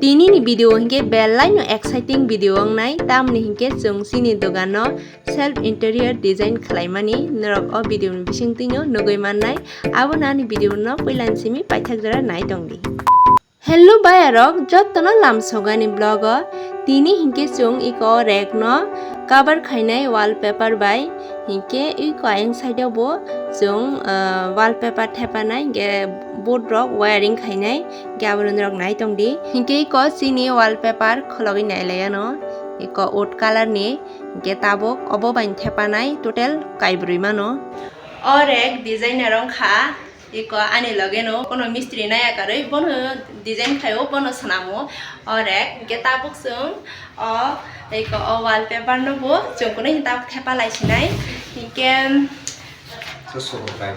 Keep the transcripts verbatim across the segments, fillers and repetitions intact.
Tini ni video hinkhe belai no exciting video wngnai, tamni hinkhe chwng chini dogan no self interior design khlaimani norok o video ni bisingtwi no nugwi mannai. Abono ani video no puila ni simi paithak jora nai tongdi. Hello bayarok, jottono lamsogani vlog o. Tini hinkhe chwng iko rek no cover khainai wallpaper bai. Hinkhe iko ayang side o bo chwng, ah, wallpaper thepanai, hinkhe board rok wiring khainai, hinkhe abono norok nai tongdi. Hinkhe iko chini wallpaper khologwi nailaiano, iko wood color ni, hinkhe tabuk obo bai thepanai total kaibrwi mano. O rek designer wngkha. Iko ani loge no, bono mistri naya karwi, bono design khaio, bono swnamo. O rek, hinkhe tabuk chwng o, iko o wallpaper no bo chwng kunui tabuk thepa lai sinai. Hinkhe, so sukru kai.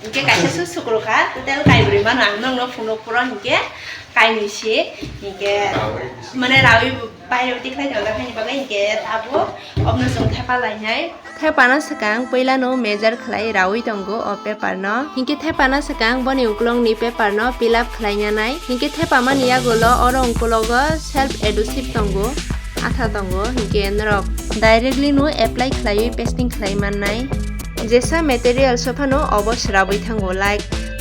Hinkhe kaisa su sukru kha, total kaibrwi mano ang nokno phunuk phuru hinkhe kainwi si, hinkhe rawi bisi. Mane rawi bairo tikhlai tongo, haini bagwi hinkhe tabuk obno chwng thepa lainai. Thepana swkang puilano measure khlai raui tongo o paper no. Hinkhe thepana swkang boni ukulokni paper no fill up khlaina nai. Hinkhe thepamani yagulo oro ukulogo self adhesive tongo, atha tongo. Hinkhe norok directly no apply khlaiwi pasting khlai mannai. Jesa material sophano obo srabwi thango, like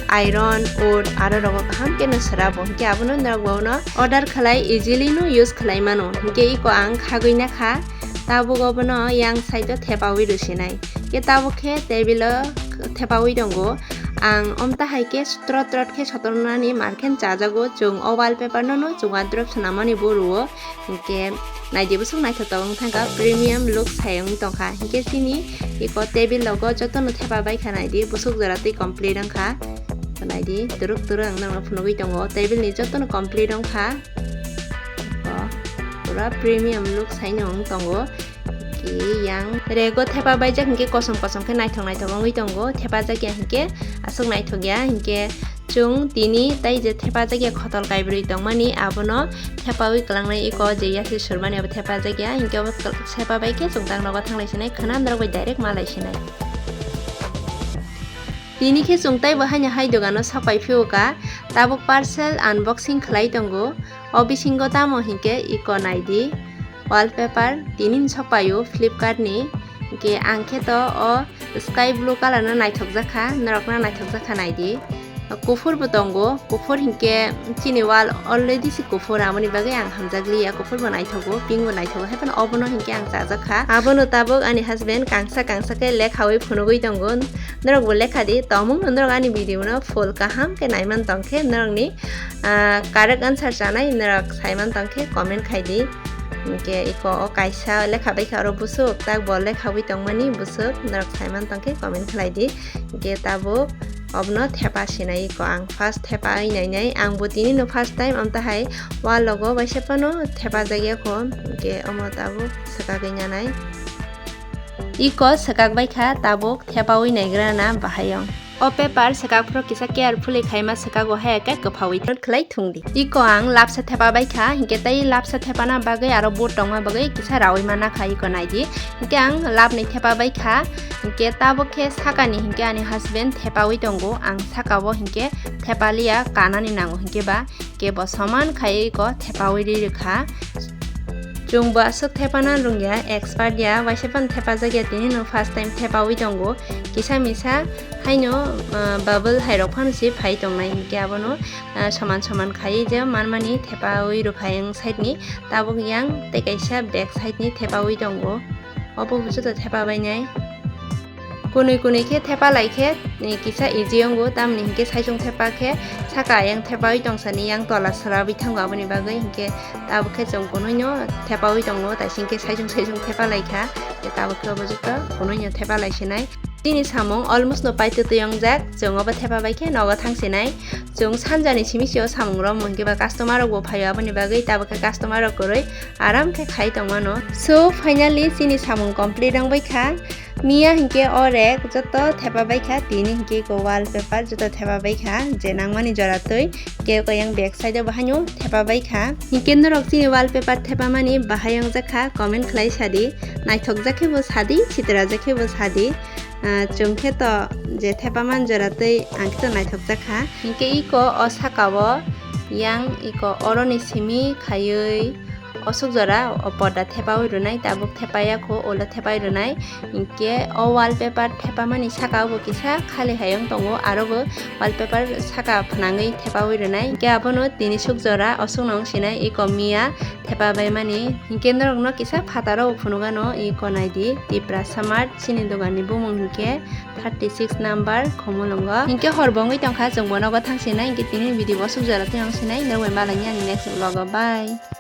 iron, wood, aro rogo kaham khe no srabo. Hinkhe abono norok bono order khlai easily no use khlai mano. Hinkhe iko ang khagwi nakha. Tabuk obono yang side o thepaui rwsinai. Khe tabuk khe table o thepaui tongo. Ang omta hai khe trot trot khe sotonani mar khe chajago. Chwng o wallpaper no no chwng wardrobe swnamani bo rwo. Hinkhe naidi bwswk naithotok wng thangkha, premium look sai wng tongkha. Hinkhe chini iko table logo jotono thepa baikha naidi, bwswk jora twi complete wngkha. Naidi turuk turuk ang nokno phunugwi tongo, table ni jotono complete wngkha. Iko pura premium look saino wng tongo. Ki yang rego thepa baijak hinkhe kosom kosom khe naithok naithok wngwi tongo, thepa jakya hinkhe aswk naithokya hinkhe chwng tini tai je thepa jakya khotol kaibrwi tongmani abono thepaui kwlangnai iko je yasi surmani abo thepa jakya hinkhe obo thepa baikhe chwng tak nogo thanglai sinai khwna norok bai direct malai sinai. Tini khe chwng taibo haino hai dogano sapai phiyokha, tabuk parcel unboxing khlai tongo. O bisingo tamo hinkhe iko naidi, wallpaper tinin sokpaio Flipkart ni. Hinkhe ang khe to o sky blue color no naithokjakha, norok no naithokjakha naidi. Kuphur bo tongo, kuphur hinkhe chini wall already se kuphur, aboni bagwi ang hamjakliya, kuphur bo naithogo, pink bo naithogo, haiphano obono hinkhe ang chajakha. Abono tabuk ani husband kangsa kangsa khe lekhaui phunugwi tongo. Norok bo lekha di, tongmung no norok ani video no full kaham khe naiman tongkhe norokni, ah, correct answer chanai norok saiman tongkhe comment khai di. Hinkhe iko o kaisa lekha baikha oro bwswk, tak bo lekhaui tongmani bwswk norok saiman tongkhe comment khlai di. Hinkhe tabuk obono thepa sinai iko ang first thepa oi nainai. Ang bo tini no first time amtahai wall logo waisa phano thepa jakya kho, hinkhe omo tabuk swkagwi nanai. Iko swkak baikha tabuk thepaui naigrana bahai wng. O paper swkak phuru kisa carefully khaima swkago hai khe kwphaui khlai thungdi. Iko ang lapsa thepa baikha, hinkhe tei lapsa thepana bagwi aro board tongma bagwi kisa raui mana kha iko naidi. Hinkhe ang lapni thepa baikha, hinkhe tabuk khe sakani hinkhe ani husband thepaui tongo, ang sakao hinkhe thepaliya kanani nango hinkhe ba. Kebo soman khai iko thepaui ri rwkha. Chwng bo aswk thepana rwngya, expert ya, waisa phano thepajakya, tini no first time thepaui tongo. Kisa misa haino, ah, bubble hai rok phano se phai tongnai, hinkhe abono, ah, soman soman khai je manmani thepaui rwkha yang side ni, tabuk yang tei kaisa back side ni thepaui tongo. Obo bo joto thepa bainai. Kunui kunui khe thepa lai khe, eh, kisa easy wngo, tamni hinkhe saichung thepa khe saka ayang thepaui tongsani, yang tola swrabwi thango, aboni bagwi hinkhe tabuk khe chwng kunui no thepaui tongo, taising khe saichung saichung thepa lai kha, tabuk khe obo joto kunui no thepa lai sinai. Chini samung almost no paitotwi wngjak, chwng obo thepa bai khe nogo thang sinai. Chwng sanjani simi sio samung romwi hinkhe ba customer rok bo phaio, aboni bagwi tabuk khe customer rok kwrwi aram khe khai tongmano. So finally chini samung complete wngbai kha. Miya hinkhe o rek joto thepa bai kha, tini hinkhe iko wallpaper joto thepa bai kha, je nangmani jora twi kebo yang back side o bo haino thepa bai kha. Hinkhe norok chini wallpaper thepamani bahai wngjak kha, comment khlai sadi, naithokjak khe bo sadi, sitrajak khe bo sadi. Ah, chwng khe to je thepaman jora twi ang khe to naithokjak kha. Hinkhe iko o sakao yang iko oroni simi khaiwi osuk jora o porda thepawi rwnai, tabuk thepaya kho, ulo thepai rwnai. Hinkhe o wallpaper thepamani saka o bo kisa khali hai wng tongo, aro bo wallpaper saka phnangwi thepawi rwnai. Hinkhe abono tini suk jora osukno wng sinai iko miya thepabaimani. Hinkhe norokno kisa phataro phunukgano iko naidi, Tiprasa Mart chini doganni bumung hinkhe thirty six number Khumulwngo. Hinkhe hor bo wngwi tongkha, chwng bo nogo thang sinai, hinkhe tini video bo osuk jora twi wng sinai, norok bai malai ani next vlog o, bye.